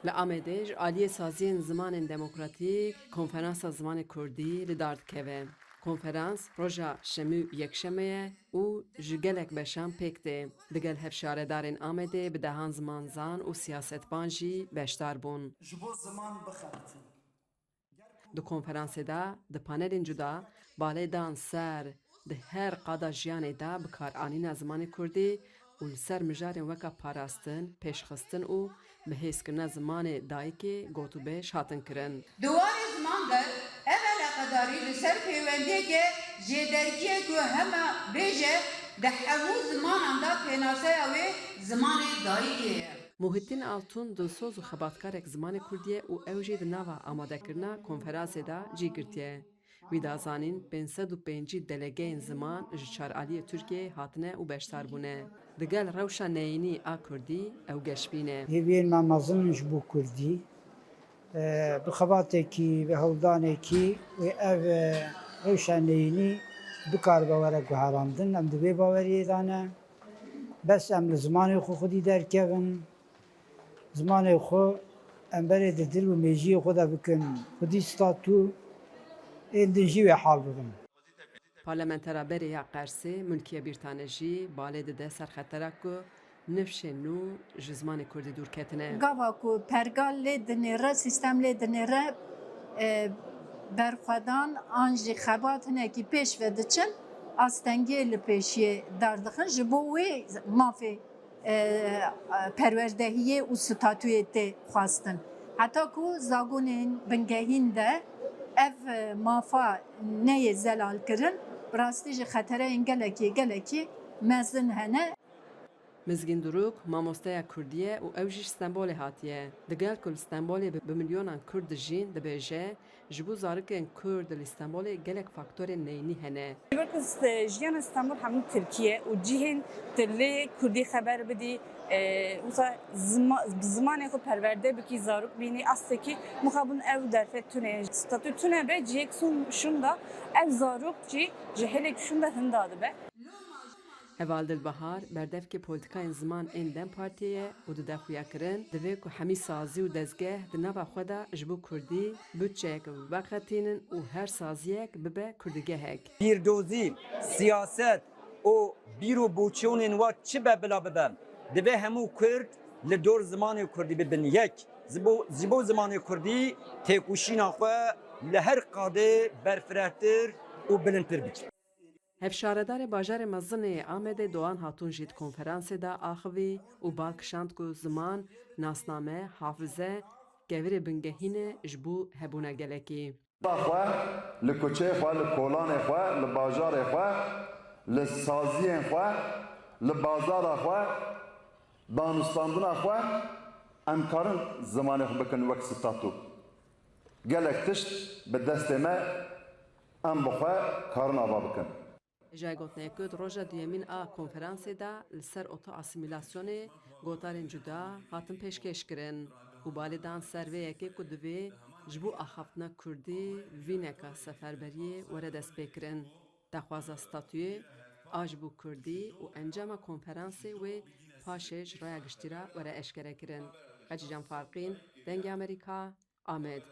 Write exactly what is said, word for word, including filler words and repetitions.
Li Amedê ji aliyê saziyên zimanên demokratîk Konferansa Zimanê Kurdî li dar dikeve. Konferans roja Şemî û Yekşemê ye û ji gelek beşan pêk tê. Digel hevşaredarên Amedê bi dehan zimanzan û siyasetvan jî beşdar bûn. Ji bo ziman bixebitin. Di konferansê de di panelên cuda balê dan ser di her qada jiyanê de bikaranîna zimanê kurdî û li ser mijarên weka parastin, pêşxistin û bihêzkirina zimanê dayikê gotûbêj hatin kirin. Di warê ziman de ev eleqedarî li ser pêwendiyeke jêderkî ye ku hema bêje di hemû zimanan de pênaseya wê zimanê dayikê ye. Muhittin Altun dilsoz û xebatkarek zimanê kurdî ye û ew jî di nava amadekirina konferansê de cî girtiye. Wî da zanîn, pênc sed û pêncî delegeyên ziman ji çar aliyê Tirkiyeyê hatine û beşdar bûne. Digel rewşa neyînî a kurdî ew geşbîn e. Hêviyên me mezin in ji bo kurdî. E, bi xebatekî, bi hewldanekî wê ev, e, rewşa neyînî bikaribe were guherandin. Em di vê baweriyê de ne. Bes em li zimanê xwe xwedî derkevin. Zimanê xwe em berê di dil û mêjiyê xwe de bikin xwedî statû, ên din jî wê hal bibin. Parlamentera berê ya Qersê Mulkiye Bîrtane jî balê dide ser xetera ku nifşên nû ji zimanê kurdî dûr ketine. Gava ku pergal lê dinêre, sîstem lê dinêre, e, berxwedan an jî xebat hinekî pêş ve diçin, astengiyê li pêşiyê derdixin. Ji bo wê mafê, e, perwerdehiyê û statûyê tê xwestin. Heta ku zagonên bingehîn de ev, e, mafa neyê zelalkirin, bi rastî jî xetereyên gelekî, gelekî mezin hene. Mizgîn Duruk mamosteya kurdî ye û ew jî ji Stenbolê hatiye. Digel ku li Stenbolê bi, bi milyonan kurd dijîn, dibêje, ji bo zarokên kurd li Stenbolê gelek faktorên neyînî hene. Ji ber ku st-, jiyana Stenbol hemû tirkî ye û cihên tu lê kurdî xeber bidî, e, wisa zima-, bi zimanê xwe perwerde bikî, zarok bînî, astekî mixabin ew derfet tune ye. Statû tune be, cihek sun-, şunda ev zarok jî ji hêlek şunda hinda dibe. Heval Dilbahar, berdevkê polîtîkayên ziman ên dem Partiyê ye û dide xuyakirin, divê ku hemî sazî û dezgeh di nava xwe de ji bo kurdî budçeyek veqetînin û her saziyek bibe kurdigehek. Bîrdozî, siyaset û bîr û boçûnên we çi be bila bibe, divê hemû kurd li dor zimanê kurdî bibin yek. Ji bo, ji bo zimanê kurdî têkoşîna xwe li her qadê berfirehtir û bilindtir bikin. Hevşaredarê bajarê mezin ê Amedê Doğan Hatun jî di konferansê de axivî û bal kişand ku ziman, nasname, hafize, kevirê bingehîn e ji bo hebûna gelekî. Xwe, li kuçeyê xwe, li kolanê xwe, li bajarê xwe, li saziyên xwe, li bazara xwe, danûstandina xwe, em karin zimanê xwe bikin wek statû. Gelek tişt bi destê me, em bi xwe karin ava bikin. Hêjayê gotinê ku di roja duyemîn a konferansê de li ser oto-asîmîlasyonê gotarên cuda hatin pêşkêş kirin û balê dan ser vê yekê ku divê ji bo axaftina kurdî vîneka seferberiyê were destpêkirin. Daxwaza statuyê a ji bo kurdî û encama konferansê wê paşê ji raya giştî re were eşkerekirin. Hecîcan Farqîn, Dengê Amerîka, Amed.